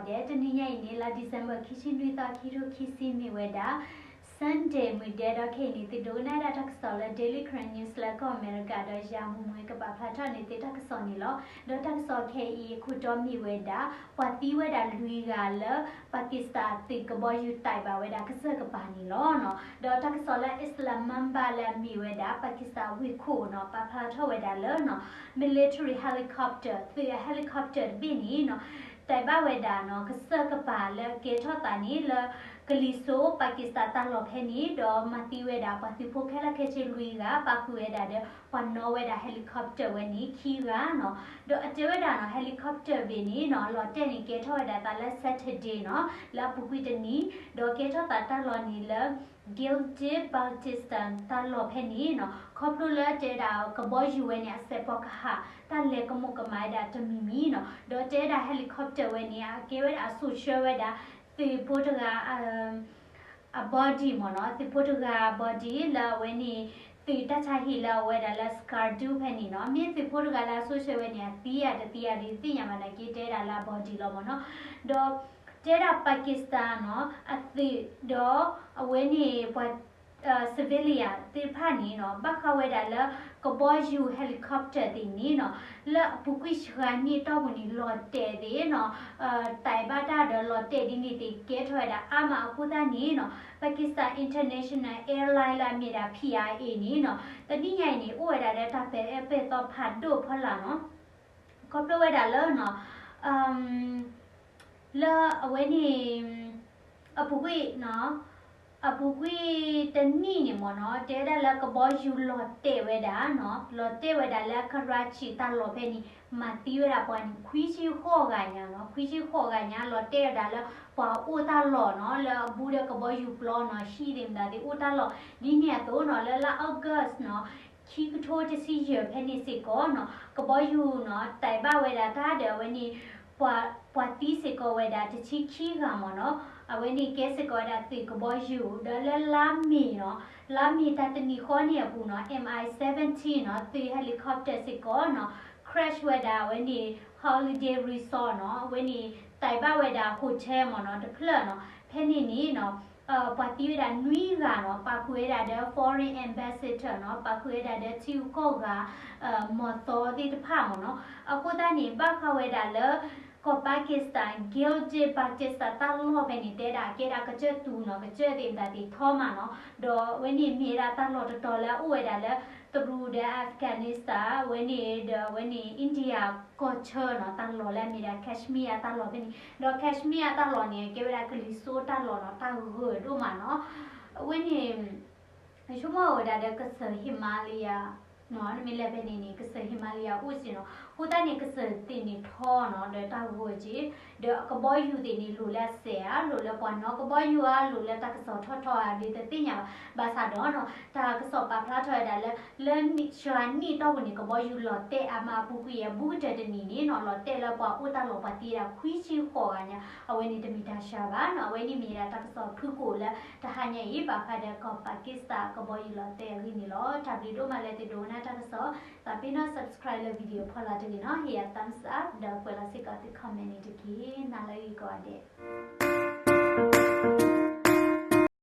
ဒီးတနံၤညါအံၤန့ၣ် လါ December ခံဆံနွံသီ ခံထိခံဆံမ့ၢ်ဝဲဒၣ် Sunday မုၢ်ဒဲး ဒီးခဲအံၤန့ၣ် သုဒိကနၣ်ဒၣ်တၢ်ကစီၣ်လၢ Daily Karen News လၢကီၢ်အမဲရကၤ ဒီးယၤမုၢ်မွဲကပာ်ဖျါထီၣ်န့ၢ်သုတၢ်ကစီၣ်န့ၣ်လီၤ. ဒီးတၢ်ကစီၣ်ခဲအံၤအခိၣ်တီမ့ၢ်ဝဲဒၣ် ပှၤသံဝဲဒၣ်လွံၢ်ဂၤလၢ Pakistan သုးကဘီယူၤ တိုက် ဘၣ်ဝဲဒၣ်ကစၢၢ်ကပၤန့ၣ်လီၤ. ဒီးတၢ်ကစီၣ်လၢ Islamabad လၢအမ့ၢ်ဝဲဒၣ် Pakistan ဝ့ၢ်ခိၣ်နီၤ ပာ်ဖျါထီၣ်ဝဲဒၣ်လၢ military helicopter သုးအ helicopter တဘ့ၣ်န့ၣ်နီၤ တိုက် ဘၣ်ဝဲဒၣ်နီၤ ကစၢၢ်ကပၤလၢကဲထီၣ်သးန့ၣ်လၢ ကလံၤစိး Pakistan တၢ်လီၢ်ဖဲန့ၣ် ဒီးမၤသံဝဲဒၣ်ပှၤသုးဖိခဲလၢာ်ခဲဆ့လွံၢ်ဂၤ ပာ်ဃုာ်ဝဲဒၣ်ဒီးပှၤနီၣ်ဝဲဒၣ် helicopter ဝဲန့ၣ်ခံဂၤနီၤ. ဒီးအတဲဝဲဒၣ်နီၤ helicopter ဘ့ၣ်န့ၣ်နီၤ လီၤတဲာ်န့ၣ်ကဲထီၣ်ဝဲဒၣ်သးလၢ Saturday နီၤ လၢအပူၤကွံာ်တနံၤ ဒီးကဲထီၣ်သးတၢ်လီၢ်န့ၣ်လၢ Gilgit Baltistan တၢ်လီၢ်ဖဲန့ၣ်နီၤ ခီဖျိလၢတဲဝဲဒၣ်ကဘီယူၤဝဲန့ၣ် အစဲးပီးကဟၣ် တၢ်လဲၤကမူးကမၣ်ဝဲဒၣ်တမံၤမံၤနီၤ ဒီးတဲဝဲဒၣ် helicopter ဝဲန့ၣ် အကဲဝဲဒၣ်အစိာ်ဆှၢဝဲဒၣ် သုးဖိတဂၤ အ body မ့ၢ်နီၤ သုးဖိတဂၤ body လၢအဝဲန့ၣ် သုးတၢ်ဆါဟံၣ်လၢအဝဲဒၣ်လၢ Skardu ဖဲန့ၣ်နီၤ မ့ၢ်သုးဖိတဂၤလၢအစိာ်ဆှၢဝဲန့ၣ် အသံဧါတသံဧါဒီးတသ့ၣ်ညါဘၣ်နာ်က့ တဲဝဲဒၣ်လၢအ body လီၤမ့ၢ်နီၤ ဒီး တဲဒၣ် Pakistan နီၤ အသုးဒီး အဝဲန့ၣ်ပှၤ civilian သ့ၣ်တဖၣ်န့ၣ်နီၤ ဘၣ်ဃးဝဲဒၣ်လၢ ကဘီယူၤ helicopter သ့ၣ်န့ၣ်နီၤ လၢအပူၤကွံာ်စှၤနံၣ်တီၢ်ပူၤန့ၣ် လီၤတဲာ်သ့ၣ်နီၤ တိုက် ဘၣ်တၢ်ဒီးလီၤတဲာ်ဒ်န့ၣ်သ့ၣ်ကဲထီၣ်ဝဲဒၣ်အါမးအဃိသတးန့ၣ်နီၤ Pakistan International Airline လၢအမ့ၢ်ဒၣ် P I A န့ၣ်နီၤ တနံၣ်ညါအံၤန့ၣ် အိၣ်ဝဲဒၣ်ဒီးတၢ်ပဲာ်အၢပဲာ်သီဖးဒိၣ်ဖီလာ်နီၤ ခီဖျိဝဲဒၣ်လၢ လၢအဝဲန့ၣ် အပူၤကွံာ်နီၤ အပူၤကွံာ်တနံၣ်န့ၣ်မ့ၢ်နီၤ တဲဝဲဒၣ်လၢကဘီယူၤလီၤတဲာ်ဝဲဒၣ်နီၤ လီၤတဲာ်ဝဲဒၣ်လၢ Karachi တၢ်လီၢ်ဖဲန့ၣ် မၤသံဝဲဒၣ်ပှၤန့ၣ် ခွံဆံဃိးဂၤညါနီၤ ခွံဆံဃိးဂၤညါ လီၤတဲာ်ဝဲဒၣ်လၢပှၤအိၣ်တၢ်လီၢ်နီၤ လၢအဘူးဒီးကဘီယူၤပျီနီၤ ဟံၣ်သ့ၣ်မတၤသ့ၣ်အိၣ်တၢ်လီၢ် ဒ်န့ၣ်အသိးနီၤ လၢလါ August နီၤ ခံကထိတဆံယဲၢ်ဖဲန့ၣ်စ့ၢ်ကီးနီၤ ကဘီယူၤနီၤ တိုက် ဘၣ်ဝဲဒၣ်တၢ်ဒီးအဝဲန့ၣ် ပှၤ ပှၤသံစ့ၢ်ကီးဝဲဒၣ်တဆံခံဂၤမ့ၢ်နီၤ အဝဲန့ၣ်ကဲစ့ၢ်ကီးဝဲဒၣ်သုးကဘီယူၤ ဒီးလၢလါမ့ၤနီၤ လါမ့ၤတၢ်တနံၤဃီန့ၣ်အပူၤနီၤ M I seventeen နီၤ သုး helicopter စ့ၢ်ကီးနီၤ crash ဝဲဒၣ်အဝဲန့ၣ် Holiday Resort နီၤ အဝဲန့ၣ် တိုက် ဘၣ်ဝဲဒၣ် hotel မ့ၢ်နီၤ တဖျၢၣ်နီၤ ဖဲန့ၣ်န့ၣ်နီၤ ပှၤသံဝဲဒၣ်နွံဂၤနီၤ ပာ်ဃုာ်ဝဲဒၣ်ဒီး foreign ambassador နီၤ ပာ်ဃုာ်ဝဲဒၣ်ဒီးထံဂုၤကီၢ်ဂၤ မီၢ်သီသ့ၣ်တဖၣ်မ့ၢ်နီၤ အဃိသတးန့ၣ် ဘၣ်ဃးဝဲဒၣ်လၢ ကီၢ် Pakistan Gilgit Baltistan တၢ်လီၢ်ဖဲန့ၣ် တဲဒၣ်ကဲဒၣ်ကစၢၢ်သူနီၤ ကစၢၢ်သ့ၣ်မတၤသ့ၣ်ထီမးနီၤ ဒီးအဝဲန့ၣ်မ့ၢ်ဝဲဒၣ်တၢ်လီၢ်တတီၤလၢအအိၣ်ဝဲဒၣ်လၢ တရူးဒီး Afghanistan အဝဲန့ၣ်ဒီးအဝဲန့ၣ် India ကီၢ်ဆၢနီၤ တၢ်လီၢ်လၢအမ့ၢ်ဒၣ် Kashmir တၢ်လီၢ်ဖဲန့ၣ် ဒီး Kashmir တၢ်လီၢ်န့ၣ် ကဲဝဲဒၣ်ကလံၤစိးတၢ်လီၢ်နီၤ တၢ်ဂၢၢ်ဒိၣ်မးနီၤ အဝဲန့ၣ် ဆိကမိၣ်ဝဲဒၣ်ဒီးကစၢၢ် Himalaya နီၤ နမ့ၢ်လဲၤဖဲန့ၣ်န့ၣ် ကစၢၢ် Himalaya အိၣ်စ့ၢ်နီၤ အဃိသတးန့ၣ် ကစၢၢ်သ့ၣ်န့ၣ်ထီနီၤ ဒီးတၢ်ဂီၤက့ၤ ဒီးကဘီယူၤသ့ၣ်န့ၣ် လိၣ်လၢအစဲးဧါ လိၣ်လၢပှၤနီၣ်ကဘီယူၤဧါ လိၣ်လၢတၢ်ကစီၣ်ထီၣ်ထီၣ်ဧါ ဒုးတသ့ၣ်ညါဘၣ် ဘၣ်ဆၣ်ဒီးနီၤ တၢ်ကစီၣ်ပာ်ဖျါထီၣ်ဝဲဒၣ်လၢ လၢစှၤနံၣ်တီၢ်ပူၤန့ၣ် ကဘီယူၤလီၤတဲာ်အါမးအပူၤကွံာ်အဘူးကတၢၢ်တနံၤန့ၣ်နီၤ လီၤတဲာ်လၢပှၤအိၣ်တၢ်လီၢ်ပှၤသံဝဲဒၣ်ခွံဆံဃိးဂၤညါ အဝဲန့ၣ်တမ့ၢ်တၢ်စှၤဘၣ်နီၤ အဝဲန့ၣ်မ့ၢ်ဝဲဒၣ်တၢ်ကစီၣ်ဖုၣ်ကိာ်လၢတဟါညါအံၤ ဘၣ်ဃးဒီးကီၢ် Pakistan ကဘီယူၤလီၤတဲာ်အဂ့ၢ်န့ၣ်လီၤ. တၢ်ဘျုးဒိၣ်မးလၢသုဒိကနၣ်တၢ်ကစီၣ် သးပ့ၤနီၣ် subscribe လၢ video ဖီလာ်တဂ့ၤနီၤ ဟ့ၣ်ယၤ thumbs up ဒီးကွဲးလီၤစ့ၢ်ကီးသု comment န့ၣ်တက့ၢ်. နၤလၢအဂ့ၤကိးဂၤဒဲး.